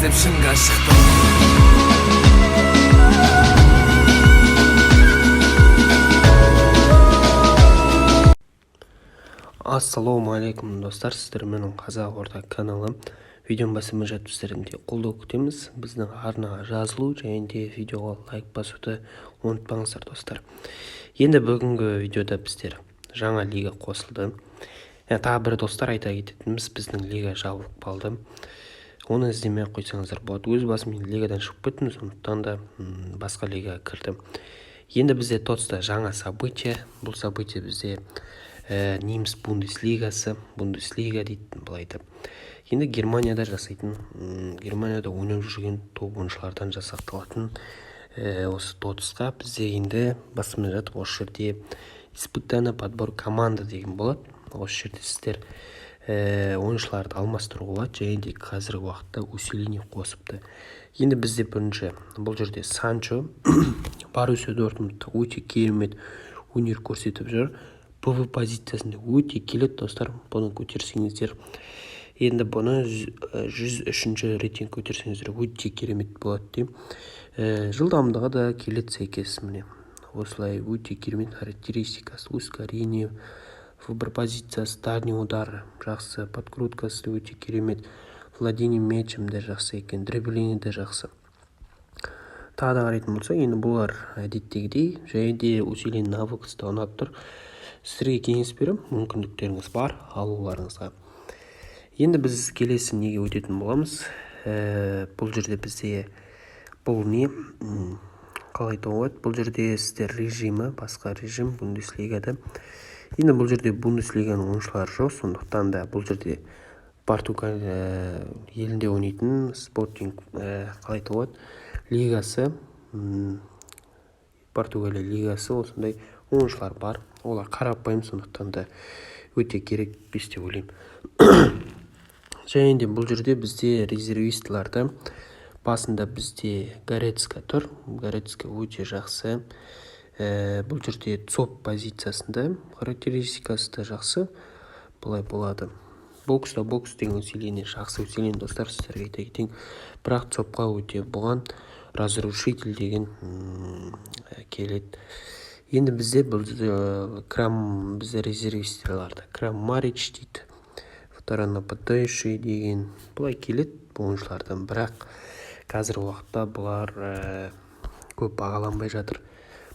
Іздеп шыңға шықтым. Ассалаумағалейкум, достар! Сіздермен Қазақ Орда каналы. Видеоның басында жатып, сіздерден де қолдау күтеміз. Біздің арнаға жазылу және де видеоға лайк басуды ұмытпаңыздар, достар. Енді бүгінгі видеода біздер жаңа лига қосылды. Тағы бір, достар, айта кететініміз, біздің лига жабылып қалды, оны іздемей ақ қойсаңыздар болады. Өз басым мен лигадан шығып кеттім, сондықтан да басқа лигаға кірдім. Енді бізде ТОТСта жаңа событие. Бұл событие бізде неміс Бундеслигасы, Бундеслига дейді былай айтып. Енді Германияда жасайтын, Германияда ойнап жүрген топ ойыншылардан жасақталатын осы ТОТСқа бізде енді басымен жатып, осы жерде «Испытание подбор команда» деген болады. Осы жерде сіздер ойыншыларды алмастыруға болады және де қазіргі уақытта усиление қосыпты. Енді бізде бірінші бұл жерде Санчо, Боруссия Дортмундта өте керемет өнер көрсетіп жүр. ПВ позициясында өте келеді, достар. Бұны көтерсеңіздер, енді бұны 103-ші рейтинг көтерсеңіздер, өте керемет болады деймін. Жылдамдығы да келеді сәйкес. Міне, осылай өте керемет характеристикасы: ускорение, выбор позициясы, дальний удар жақсы, подкруткасы өте керемет, владение мячем де жақсы екен, дриблингі де жақсы. Тағы да қарайтын болсақ, енді бұлар әдеттегідей және де усиление навыкы да ұнап тұр. Сіздерге кеңес беремін, мүмкіндіктеріңіз бар, алуларыңызға. Енді біз келесі неге өтетін боламыз? Бұл жерде бізде бұл не, қалай айтуға болады, бұл жерде сіздер режимі басқа режим Бундеслигада. Енді бұл жерде Бундеслиганың ойыншылары жоқ, сондықтан да бұл жерде Португалия елінде ойнайтын Спортинг, қалай айтуға болады, лигасы, Португалия лигасы, осындай ойыншылар бар. Олар қарапайым, сондықтан да өте керек емес деп ойлаймын. Және де бұл жерде бізде резервистларды басында бізде Горецка тұр. Горецка өте жақсы. Бұл жерде ЦОП позициясында характеристикасы да жақсы былай болады. Бокста бокс деген усиление жақсы усиление, достар, сіздерге айта кетейін. Бірақ ЦОПқа өте бұған разрушитель деген келеді. Енді бізде бұл крам, бізде резервистларда Крамарич дейді, второй нападающий деген былай келеді бұл ойыншылардан. Бірақ қазіргі уақытта бұлар көп бағаланбай жатыр.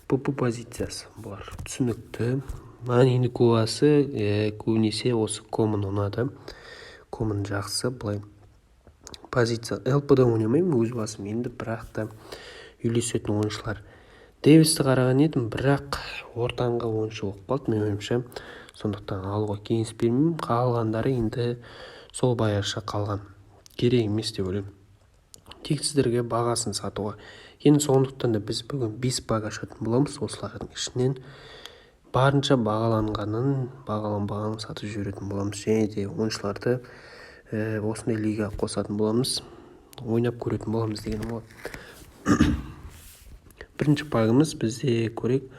ПП позициясы бұлар түсінікті. Маған енді көбісі, көбінесе осы Коман ұнады. Коман жақсы былай позиция. ЛПда ойнамаймын өз басым енді, бірақ та үйлесетін ойыншылар. Дэвисті қараған едім, бірақ ортаңғы ойыншы болып қалды менің ойымша, сондықтан алуға кеңес бермеймін. Қалғандары енді сол баяғыша қалған, керек емес деп ойлаймын, тек сіздерге бағасын сатуға. Енді сондықтан да біз бүгін бес пак ашатын боламыз. Осылардың ішінен барынша бағаланғанын, бағаланбағанын сатып жіберетін боламыз және де ойыншыларды осындай лигаға қосатын боламыз, ойнап көретін боламыз дегенім ғой. Бірінші пагымыз бізде, көрейік.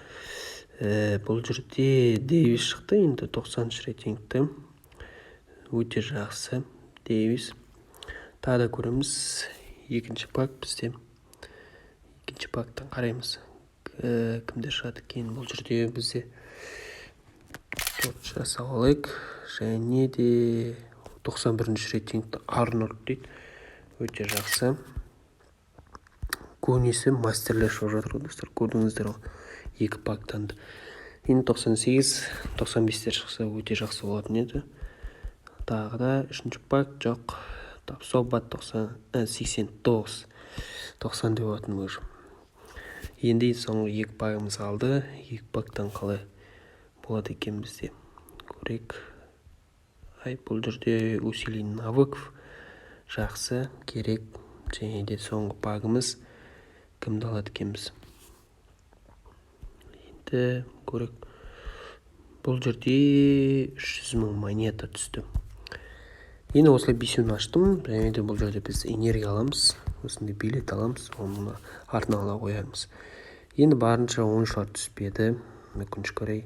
Бұл жерде Дэвис шықты. Енді 90 рейтингті, өте жақсы Дэвис. Тағы да көреміз. Екінші пак бізде, екінші пактан қараймыз, кімдер шығады екен. Бұл жерде бізде төрт жасап алайық. Және де 91 рейтингті Арнольд дейді, өте жақсы. Көбінесе мастерлер шығып жатыр ғой, достар, көрдіңіздер ғой екі пактан да. Енді 98, 95-тер шықса, өте жақсы болатын еді. Тағы да үшінші пак жоқ. Тапсоба 90, 89, 90 деп жатырмын уже. Енді соңғы екі пагымыз қалды. Екі пактан қалай болады екен бізде, көрейік. Ай, бұл жерде усиление навыков жақсы, керек. Және де соңғы пагымыз, кімді алады екенбіз енді, көрейік. Бұл жерде 300 000 монета түсті. Енді осылай бесеуін аштым. Және де бұл жерде біз энергия аламыз, осындай билет аламыз, оны артына ала қоярмыз. Енді барынша ойыншылар түспеді, өкінішке орай.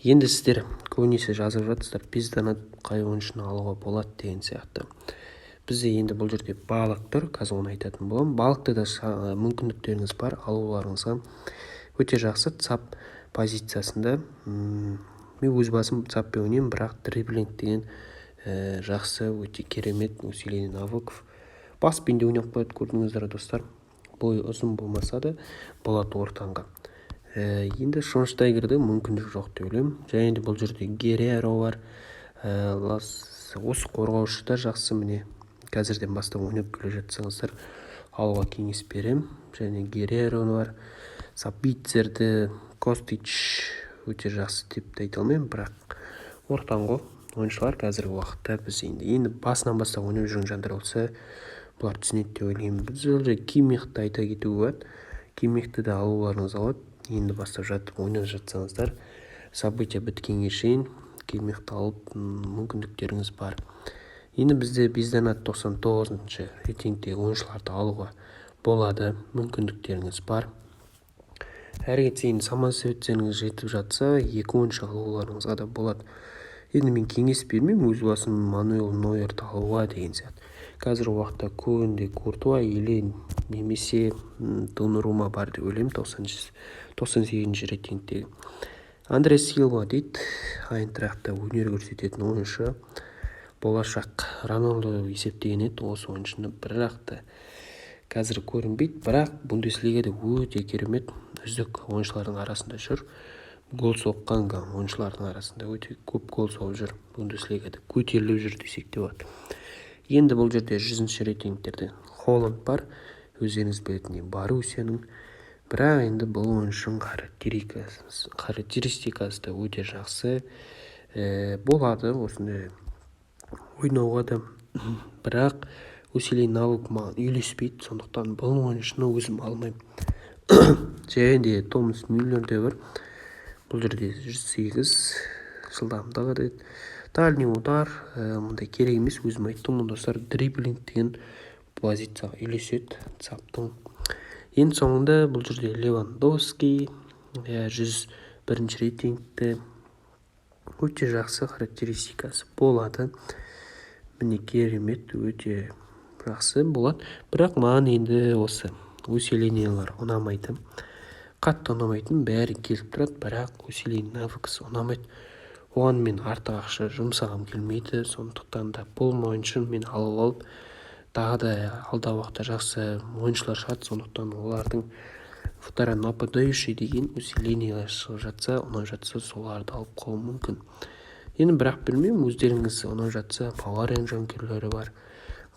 Енді сіздер көбінесе жазып жатырсыздар, без донат қай ойыншыны алуға болады деген сияқты. Бізде енді бұл жерде Балық тұр, қазір оны айтатын боламын. Балықты да мүмкіндіктеріңіз бар алуларыңызға, өте жақсы ЦАП позициясында. Мен өз басым ЦАПпен ойнаймын, бірақ дриблинг деген жақсы, өте керемет усиление навыков. Баспен де ойнап қояды, көрдіңіздер, достар. Бойы ұзын болмаса да болады ортаңғы. Енді Швайнштайгерде мүмкіндік жоқ деп ойлаймын. Және де бұл жерде Герреро бар. Осы қорғаушы да жақсы, міне, қазірден бастап ойнап келе жатсаңыздар, алуға кеңес беремін. Және Герреро бар, Сабитцерді, Костич өте жақсы деп те айта алмаймын, бірақ ортаңғы ойыншылар. Қазіргі уақытта біз енді басынан бастап ойнап жүрген жандар болса, бұлар түсінеді деп ойлаймын. Біз бұл жерде Киммихті айта кетуге болады. Киммихті де алуларыңызға болады. Енді бастап жатып ойнап жатсаңыздар, событие біткенге шейін Киммихті алып мүмкіндіктеріңіз бар. Енді бізде бездонат 99-шы рейтингтегі ойыншыларды алуға болады, мүмкіндіктеріңіз бар. Әрі кетсе, енді самоцветтеріңіз жетіп жатса, екі ойыншы алуларыңызға да болады. Енді мен кеңес бермеймін өз басым Мануэль Нойерді алуға деген сияқты. Қазіргі уақытта көбінде Куртуа или немесе Доннарумма бар деп ойлаймын. 98-ші рейтингтегі Андре Силва дейді, Айнтрахта өнер көрсететін ойыншы. Болашақ Роналду деп есептеген еді осы ойыншыны, бірақ та қазір көрінбейді. Бірақ Бундеслигада өте керемет, үздік ойыншылардың арасында жүр. Гол соққан ойыншылардың арасында өте көп гол соғып жүр, Бундеслигада көтеріліп жүр десек те болады. Енді бұл жерде 100-ші рейтингтерде Холланд бар, өздеріңіз білетіндей, Боруссияның. Бірақ енді бұл ойыншының характеристикасы да өте жақсы болады осындай ойнауға да, бірақ усиление навык маған үйлеспейді, сондықтан бұл ойыншыны өзім алмаймын. Және де Томас Мюллер де бар. Бұл жерде 108 жылдамдығы дейді, дальний удар мұндай керек емес. Өзім айттым ғой, достар, дриблинг деген позицияға үйлеседі ЦАПтың. Ең соңында бұл жерде Левандовский, иә, 101-ші рейтингте, өте жақсы характеристикасы болады. Міне, керемет, өте жақсы болады. Бірақ маған енді осы усилениялар ұнамайды, қатты ұнамайтын. Бәрі келіп тұрады, бірақ усиление навыкасы ұнамайды. Оған мен артық ақша жұмсағым келмейді. Сондықтан да бұл ойыншыны мен алып алып, тағы да алдағы уақытта жақсы ойыншылар шығады, сондықтан олардың второй нападающий деген усилениелер шығып жатса, ұнап жатса, соларды алып қалуым мүмкін енді. Бірақ білмеймін, өздеріңіз ұнап жатса, Баварияның жанкүйерлері бар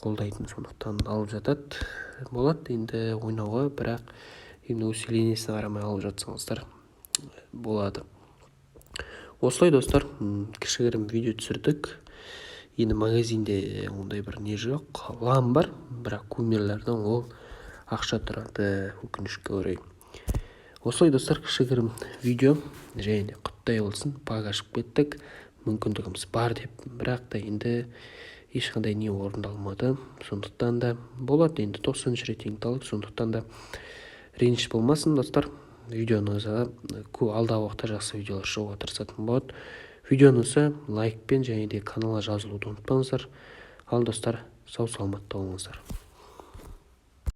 қолдайтын, сондықтан алып жатады, болады енді ойнауға. Бірақ енді усилениесіне қарамай алып жатсаңыздар болады. Осылай, достар, кішігірім видео түсірдік. Енді магазинде ондай бір не жоқ, Лам бар, бірақ кумирлердің ол ақша тұрады, өкінішке орай. Осылай, достар, кішігірім видео. Және де құттай болсын, баг ашып кеттік, мүмкіндігіміз бар деп, бірақ та енді ешқандай не орындалмады. Сондықтан да болады енді 90-шы рейтингті алдық, сондықтан да реніш болмасын, достар. Видеоны алдағы уақытта жақсы видеолар шығуға тырысатын болады. Видеоны ұнаса, лайкпен және де каналға жазылуды ұмытпаңыздар. Ал, достар, сау саламатта болыңыздар.